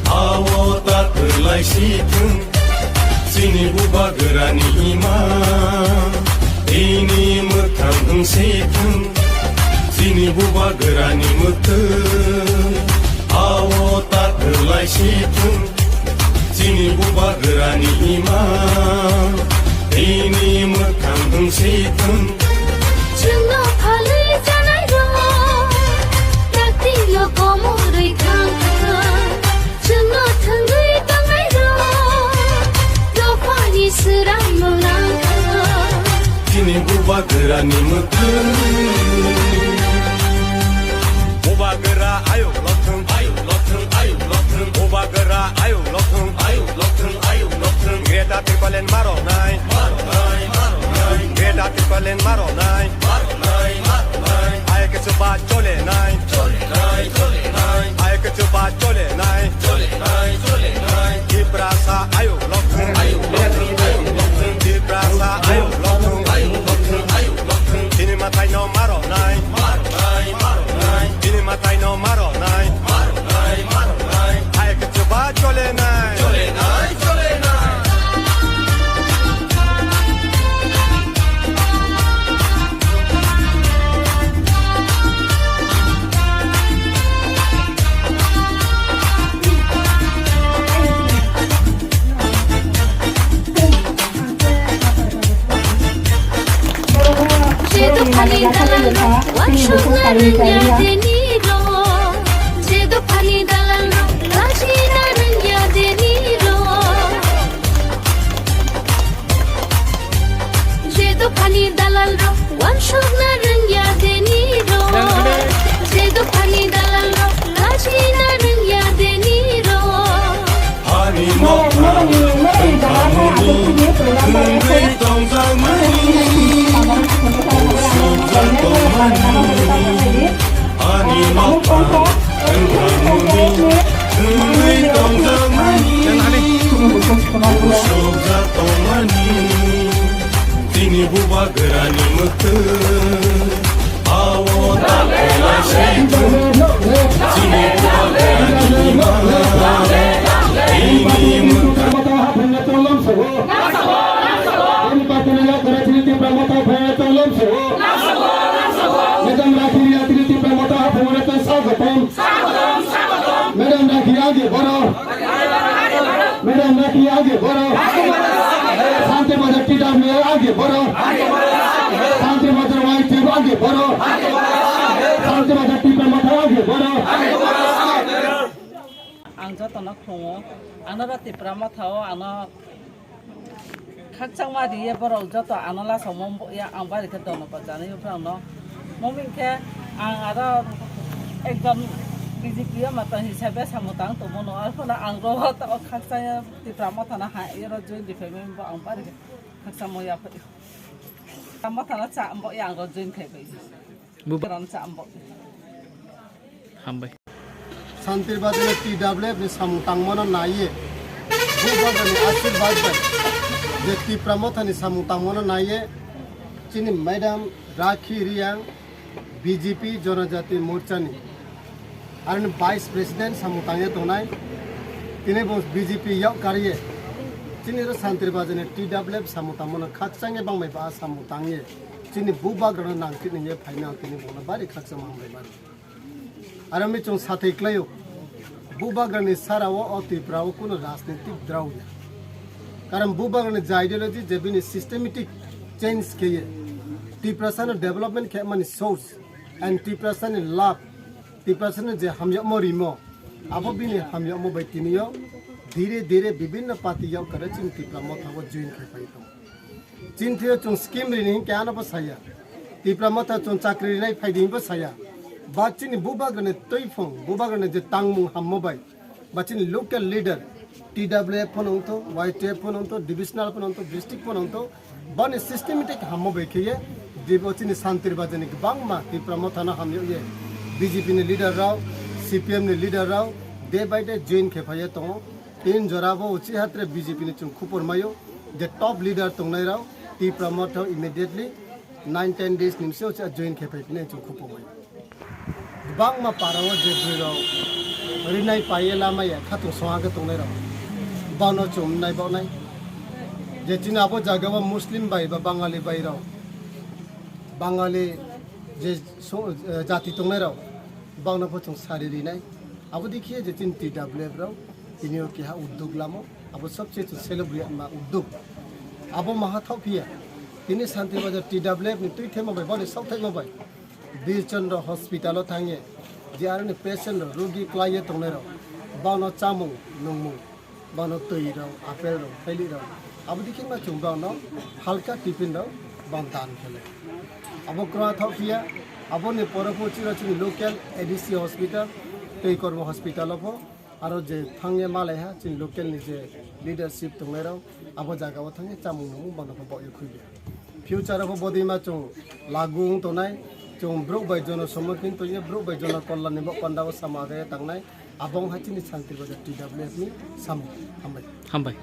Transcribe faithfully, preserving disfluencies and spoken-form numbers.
Awo ta kwlai si thung, chini bubagrani ima, ini mwkhang wng si thung, chini bubagrani mwtwng. Awo ta kwlai si thung, chini bubagrani ima, ini mwkhang wng si thung. Chwngno phalwi janai rok, taktino komorwi thang thang. Chwngno thwngwi tongnai rok, dophani swrangno nang thang. Chini bubagrani mwtwng. Bubagra ayuk lokthwng, ayuk lokthwng, ayuk lokthwng. Bubagra ayuk lokthwng, ayuk lokthwng, ayuk lokthwng. Greater Tipraland maronai, maronai, maronai. Greater Tipraland maronai, maronai, maronai. Ayuk chuba cholenai, cholenai, cholenai. Ayuk chuba cholenai, cholenai, cholenai. Tiprasa ayuk lokthwng, ayuk lokthwng, ayuk lokthwng. Tiprasa ayuk lokthwng, ayuk lokthwng, ayuk lokthwng. Chini mwtaino maronai, maronai, maronai. Chini mwtaino maronai, maronai, maronai. Ayuk chuba cholenai, cholenai, cholenai. Jedu pani dalang rok, wansuk na rwngya deni rok. Jedu pani dalang rok, lasi na rwngya deni rok. Jedu pani dalang rok, wansuk na rwngya deni rok. Jedu pani dalang rok, lasi na rwngya deni rok. Ani mokha wngkhamuni, wngwi tongjakmani, usukjak tongmani. Ani mokha wngkhamuni, wngwi tongjakmani, usukjak tongmani. Chini bubagrani mwtwng. Awo ta kwlai si thung, chini bubagrani ima, ini mwkhang. Motha haphangno tonglam sogo. Ani patini yakarwi chini Tipra Motha haphangno tonglam sogo. Madam Rakhi Riang chini Tipra Motha haphangno tong swagotom. Madam Rakhi age boro. Madam Rakhi age boro. Shanti Bazar T W A age boro. Shanti Bazar Y T F age boro. Shanti Bazar Tipra Motha age boro. Ang jotono khulungo. Ano ro Tipra Motha o ano khakchangma riye borok joto ano lasamo ya ang bari khe dono bajani borokno. Muming khe ang aro ekjon B J P o mata hisabe samung tang tongmano. Arphuno ang ro o khakchang Tipra Motha no hai ro join di phaimani bo ang bari khe khakchangma ya phai. Tipra Motha no cha bo ya ang ro join khai bai. Bubagra no cha bo. Hambai. Shanti Bazar ni T W F ni samung tangmano naiye, Bubagrani ashirbad bai je Tipra Motha ni samung tangmano naiye, chini Madam Rakhi Riang B J P Jonojati Morcha ni aroni Vice President samung tangye tongnai, tini bo B J P yok kariye, chini ro Shanti Bazar ni T W F samung tangmano khakchangye bangbai ba samung tangye, chini Bubagrano nangkhe ningye phaina tini bono bari khakchangma hambai mani. Aro mi chwng sathai klaio, Bubagrani sara o, o Tripura o kuno rajnitik draw ya. Karon Bubagrani je ideology je bini systematic change kheye, Tiprasa no development khe mani source, and Tiprasa ni love, Tiprasa ni je hamyakmo rimo, abo bini hamyakmo bai tini o dire dire bibinno party yok kare chini Tipra Motha o join khai phai tongo. Chini thwiyo chwng scheme rini hinkhe ano bo saya. Tipra Motha chwng chakri rinai phaidi hinbo saya. Ba chini Bubagrani twiphwng, Bubagrani je tangmung hammo bai, ba chini local leader, T W F phano wngtho, Y T F phano wngtho, divisional phano wngtho, district phano wngtho, bani systematic hammo bai kheye, dibo chini Shantir Bazar ni kwbangma Tipra Motha no hamyakye, B J P ni leader rok, C P M ni leader rok, day by day join khe phaiye tongo. Tin jora bo uchi hatre B J P ni chwng khupor maio je top leader tongnai rok Tipra Motha immediately nine ten days ni bisi uchi join khe phai phine chwng khupor maio. Bangma para o je bwrwi rok Rinai paiye lamaya khatung songha khe tongnai rok. Bono chum nai bawnai. Je chini abo jaga o Muslim bai ba Bangali bai rok. Bangali je so-, eh, jati tongnai rok. Bono pho chwng sari rinai. Abo dikhiye je chini T W F rok. Tini o keha uddog lamo. Abo sobse chwng celebrate ma uddog. Abo maha thok phiya. Tini Santir Bazar T W F ni twi themo bai, boni sok themo bai. Bir Chandra Hospital o thangye, je aroni patient rok, rugi klaiye tongnai rok, bono chamung, nungmung, bono twi rok, apple rok, thailik rok, abo dikhe ma chwng bono halka tiffin rok, bono dan khe le. Abo kwrwng thok phiya, aboni pore pho chiro chini local A D C hospital, tei kormo hospital o pho, aro je thangye malaiha chini local ni je leadership tongnai rok, abo jaga o thangye chamung nungmung bono pho boyo khulya. Future o pho bodima chwng lagu wng tongnai, chwng borok bai jono somorphin tongya, borok bai jono kollan ni bo panda o sama agaya tangnai, abo wng ha chini Santir Bazar T W F ni samung. Hambai. Hambai.